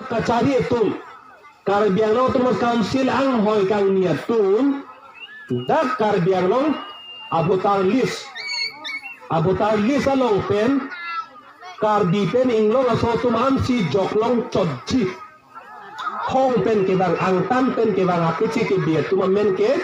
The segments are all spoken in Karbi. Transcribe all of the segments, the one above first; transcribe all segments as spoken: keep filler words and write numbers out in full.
kachari atum, Karbi Anglong Autonomous Council anghoi kangni atum, dak Karbi Anglong a-voter list, a-voter list along pen Karbi pen Inglong aso atum ansi joklong chotji. Hong pen kevang, angtan pen kevang, akeche kebe atum amen ke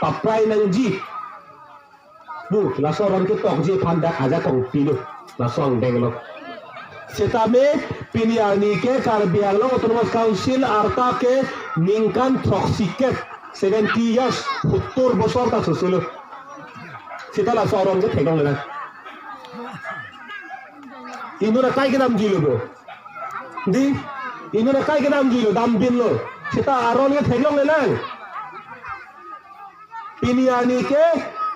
paprai nangji pu, laso aron ketokji aphan dak ajakong pilo, laso angdeng lo. Setame pini arni ke Karbi Anglong Autonomous Council arta ke ningkan throksi kep, seventy years, sottur bosor ta soselo. Seta laso aron ke theklonglelang. Inut akai kedamjilo bo. Dei, inut akai kedamjilo, dambinlo. Seta aron ke theklonglelang. Pini arni ke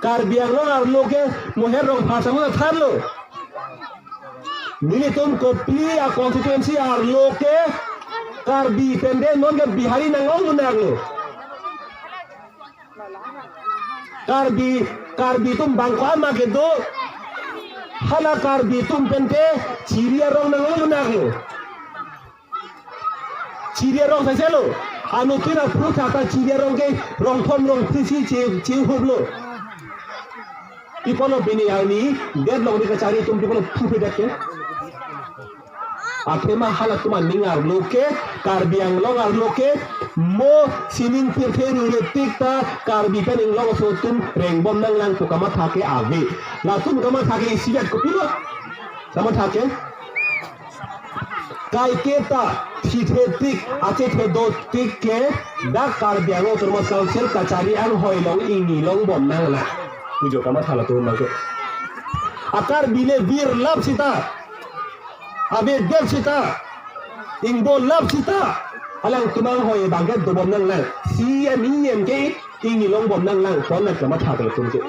Karbi Anglong arlo ke Moher Rongphar sangho thanlo. Nelitum Kopili a-constituency arlo ke Karbi pen de non ke Bihari nanglong munar lo. Karbi, Karbi atum bang ko-an ma kedo. Hala Karbi atum pen ke Chiri arong nanglong munar lo. Chiri arong saselo. Anuttin aphu thata Chiri arong ke rong thom rong phli si che, chehuplo. Pi apotlo pini arni, det long ni kachari atum pi apotlo phu phe det ke. Athema halatum aning arlo ke, Karbi Anglong arlo ke, mo sining pirthe rure tik ta Karbi pen Inglong aso atum rengbom nanglang pu kamatha ke ave. Latum kamatha ke isivet kopilo. Kamatha ke. Kaiketa thithe tik, achethe do tik ke, dak Karbi Anglong Autonomous Council kachari anghoi along ingni longbom nanglang. Pujo kamatha latum abang ke. A-Karbi le virlap sita, avedetap sita, ingbolap sita, alangtum anghoi abang ke dobom nanglang. C E M, E M ke ingni longbom nanglang, pon na kamatha ke latum ke.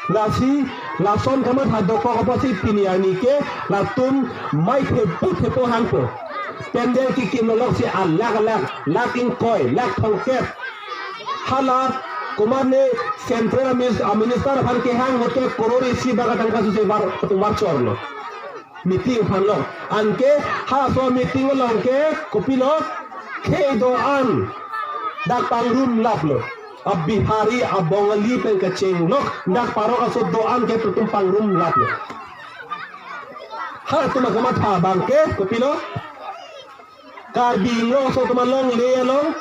Lasi, lason kamatha dokok apotsi pini arni ke, latum mai thepo thepo hangpo. Pandal kekim lok si alakh alakh, lakh ingkoi, lakh thomkep. Hala, komatne central minis-, a-minister aphan kehang ahut ke koror isi bak atangka suse var, atum var chorlo. Meeting aphan lo. Anke halaso meeting along ke kopilo, khei do-an dak pangrumlaplo. A-Bihari, a-Bongali pen kachenglok dak parok aso do-an ke latum pangrumlaplo. Halatum akamatha abang ke kopilo, Karbi Inglong aso atum alongle along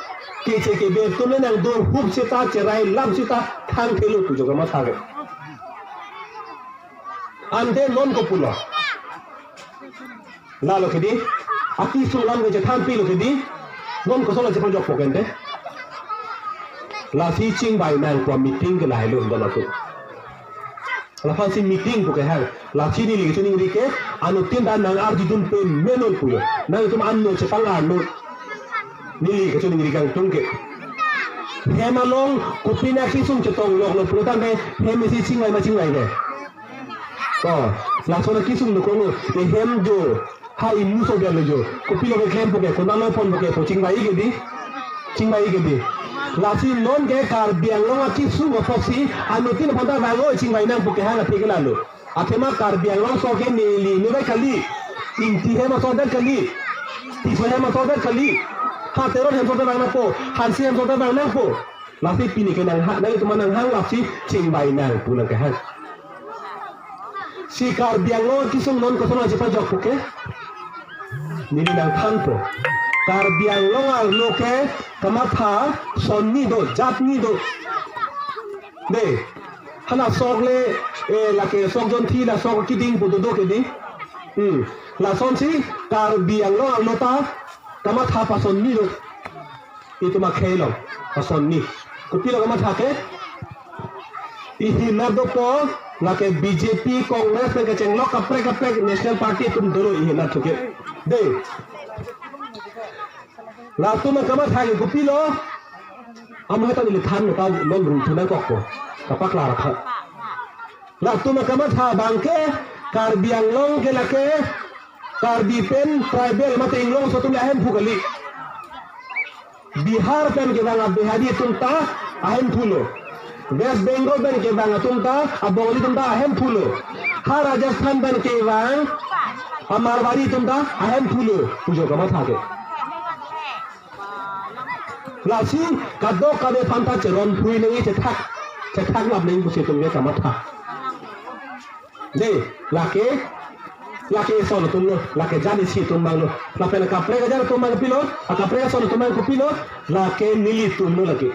keche kebe atum le nangdohup seta, cherailap seta, thangthelo pujo kamatha ke. Ante non kopulo. Lalo ke dei. Akesung alam ke chethanpilo ke dei. Non kosonlo chepajokpo ke ante. Lasi chingvai nangpo, meeting ke lahelo dolo tu. Laphansi meeting pu kehang. Lasi neli kachiningri ke, anuttin ta nang-arjudun pame non pulo. Nangtum ano chepang ano. Neli kachiningri kangtung ke. Hem along kopine akesung chetongloklo pulo tangte hem isi chingvai ma chingvai ke. To, lason akesung dokoklo, ehem jo, ha imu so berlo jo. Kopilo keklem pu ke, konatlo ponpo ke pu chingvai ke dei. Chingvai ke dei. Lasi non ke Karbi Anglong akesung apotsi, anuttin aphanta vang-o chingvai nang pu kehang athe ke lalo. Athema Karbi Anglong aso ke neli neli kali. Ingti hem aso det kali. Tisso hem aso det kali. Ha Teron hem aso det vang nangpo. Hanse hem aso det vang nangpo. Lasi pini ke nang ha, nangtum nanghang lasi chingvai nang pu nangkehang. Si Karbi Anglong akesung non kosonlo chepajokpo ke. Neli nangthanpo. Karbi Anglong arlo ke kamatha son ni do, jat ni do. Dei, hala sok le, eh, lake sok jonthi la sok kiding pu dodo ke dei. Hmm. Lasonsi Karbi Anglong arlo ta kamatha pason ni do. Itum akhei along pason ni. Kopilo kamatha ke? Ihinat dopo, lake B J P, Congress pen kachenglok kaprek kaprek, National Party atum dolo ihinat thuke. Dei. Latum akamatha ke kopilo? Amo heta neli than ta non rung thu nangkokpo. Kapaklar aphan. Latum akamatha abang ke Karbi Anglong ke lake Karbi pen tribal mate Inglong aso atum le ahemphu kali. Bihar pen kevang a-Bihari atum ta ahemphulo. West Bengal pen kevang atum ta, a-Bongali atum ta ahemphulo. Ha Rajasthan pen kevang a Marwari atum ta ahemphu lo pujo kamatha ke. Lasi kadokave aphan ta cheron phui nangji, chethak, chethak lap nangji pusi atum ke kamatha. Dei, lake, lake ason atum lo, lake jani si atum abang lo. Lapen akaprek ajan atum abang kopilo, akaprek ason atum abang kopilo, lake nelitum lo lake.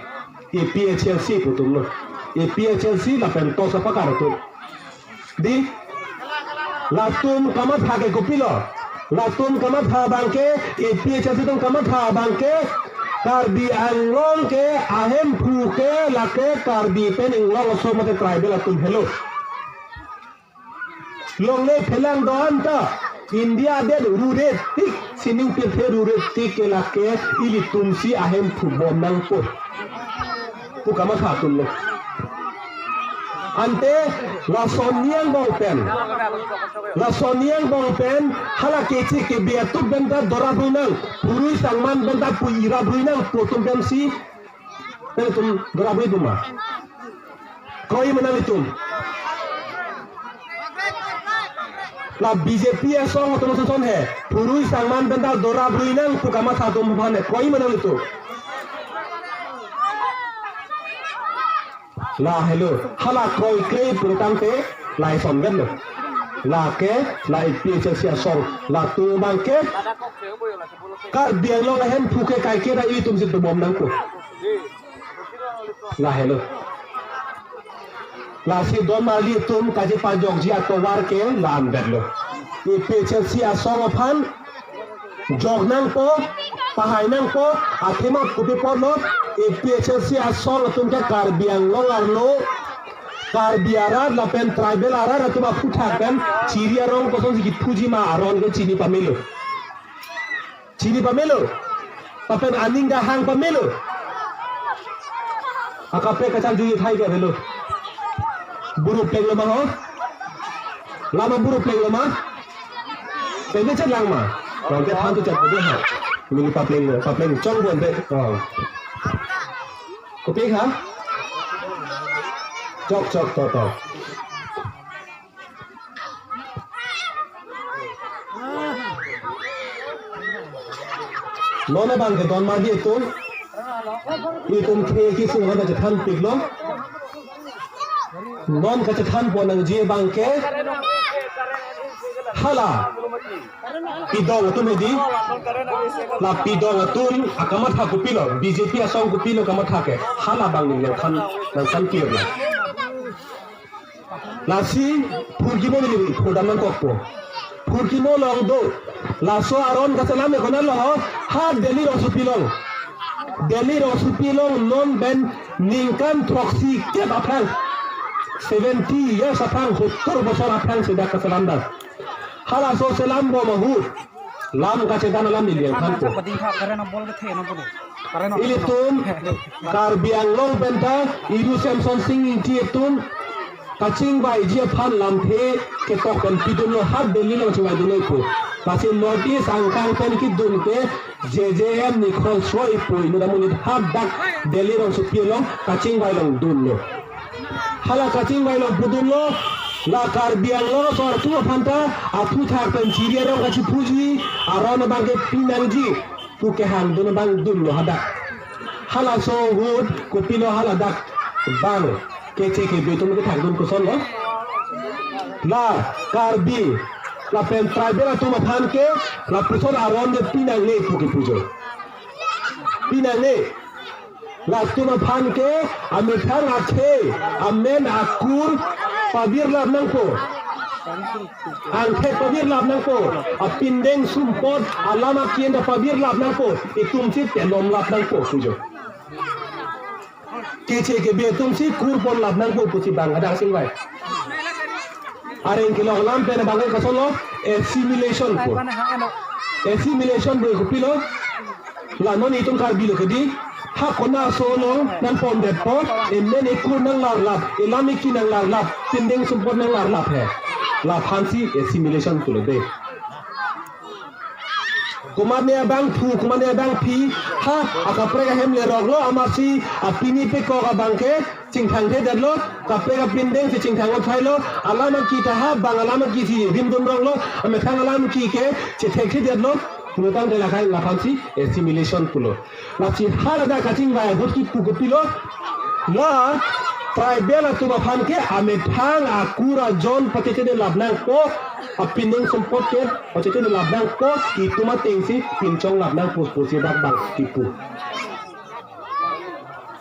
A P H L C pu atum lo. A P H L C lapen TOSA pakar atum. Dei, latum kamatha ke kopilo. Latum kamatha abang ke, A P H L C atum kamatha abang ke, Karbi Anglong ke ahemphu ke lake Karbi pen Anglong aso mate tribal atum helo. Longle phelang do-an ta India adet rure tik, sining pirthe rure tik ke lake ilitum si ahemphu bom nangpo pu kamatha atum lo. Ante lason angbong pen, lason angbong pen hala keche kebe atum pen ta dora brui nang, phurui sangman pen ta pu ira brui nang pu atum pen si, pen atum dora brui duma. Kroi ma nanglitum? La B J P asong atum ason he. Phurui sangman pen ta dora brui nang pu kamatha atum aphan he. Kroi ma nanglitum? La helo. Hala kroikre pulotangte la ison kan lo. Lake la A P H L C asong. Latum abang ke Karbi Anglong ahemphu ke kaike ra ilitum si dobom nangpo. La helo. Lasi don marli atum kachepajokji atovar ke la-an det lo. A P H L C asong aphan jok nangpo, pahai nangpo, athema kopi apotlo, A P H L C asong atum ke Karbi Anglong arlo, Karbi arat lapen tribal arat atum aphuthak pen chiri arong kosonsi kiphuji ma aron ke chini pamelo. Chini pamelo. Lapen aning kehang pamelo. Akaprek kacharjuji athai ke avelo. Buru plenglo ma ho? Lama buru plenglo ma? Plenglo chet lang ma? Rong ke than tu chet bede ha. Mini paplenglo, papleng chong bon de. Oh. Kopi ha? Chok, chok, to, to. Non abang ke don marli atum, itum khei kesung aphan kachethan piklo. Non kachethan pon nangji abang ke hala pidong atum hedi, la pidong atum akamatha kopilo, B J P asong kopilo kamatha ke, hala abang neli nangthan, nangthan pirlo. Lasi phurkimo neli phodam nangkokpo. Phurkimo along do. Laso aron kachelam ekona lo ho. Ha Delhi rongsopi along. Delhi rongsopi along non pen ningkan throksi kep aphrang. Seventy years aphrang, sottor bosor aphrang si dak kachelam dak. Halaso chelam bom ahut. Lam kachedan alam neli nangthanpo. Ilitum Karbi Anglong pen ta Iru Semsonsing Ingti atum kachingvaiji aphan lamthe ketok pen pidunlo, ha Delhi along chingvaidunlo pu. Lasi North East angkang pen kedun ke J J M nikhol soi pu inut amonit hadak Delhi rongsopi along kachingvai along dunlo. Hala kachingvai along pudunlo, la Karbi Anglong asor atum aphan ta aphuthak pen chiri arong kachiphuji, aron abang ke pinangji pu kehangdun abang dunlo hadak. Halaso ahut kopilo hala dak bang keche kebe atum kethakdun kosonlo? La Karbi lapen tribal atum aphan ke lapuson aron ke pinangne pu kepujo. Pinangne. Latum aphan ke amethang akhei, amen akur pavirlap nangpo. Angthek pavirlap nangpo. Apindeng sumpot, alam aken ta pavirlap nangpo. Itum si telomlap nangpo pujo. Keche kebe atum si kurponlap nangpo pusi bang hadak chingvai. Areng kelong alam pen abang ke kosonlo, assimilation pu. Assimilation pu kopilo? La non itum Karbi lo kedi, ha kona aso along nangpondetpo, emen ekur nanglarlap, elam eki nanglarlap, pindeng sumpot nanglarlap he. Laphan si assimilation pulo dei. Komatne abangphu, komatne abangpi, ha akaprek ahem leroklo amatsi apini pekok abang ke chingthangthedetlo, kaprek apindeng si chingthang-ot thailo, alam aki ta ha bang alam aki si rimdun ronglo, amethang alam aki ke chethekthedetlo, pulotangte lakhai laphansi assimilation pulo. Lasi haladak kachingvai ahut kipu kopilo, la tribal atum aphan ke amethang akur ajon pachechedun lap nangpo, apindeng sumpot ke pachechedun lap nangpo, itum atengsi pinchong lap nangpo pusi dak bang kipu.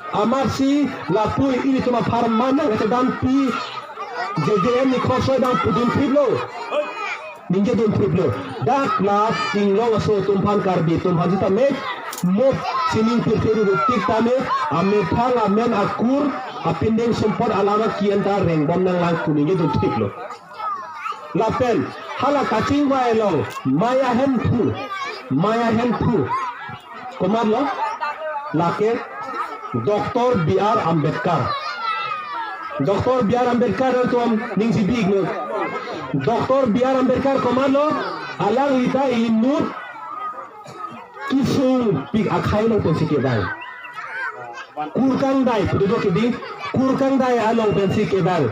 Amatsi lapu ilitum apharman nangkachedampi J J M nikhosoi bang pudun thiplo. Ningjedun thiplo. Dak la Inglong aso atum aphan, Karbi atum aphan sitame, mop sining pirthe rutik tame, amethang amen akur, apindeng sumpot alam aki anta rengbom nanglang pu ningjedun thiplo. Lapen hala kachingvai along Maya Hemphu, Maya Hemphu komatlo? Lake Doctor B R Ambedkar. Doctor B R Ambedkar atum ningsi bikno. Doctor B R Ambedkar komatlo? Alangli ta inut kisung pik akhai along pensi kevang. Kur kangdai, putu do kedi, kur kangdai along pensi kevang.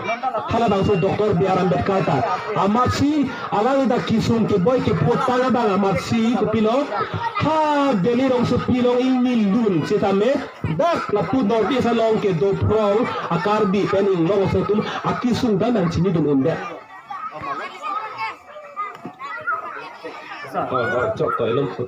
Halabangso Doctor B R Ambedkar ta. Amatsi alangli ta kisung keboi kepotang abang amatsi kopilo, ha Delhi rongsopi along ingni lun sitame, dak lapu North East along kedoprong a-Karbi pen Inglong aso atum akisung ta nangchinidun undet. Oh, oh, chok to, ilong put.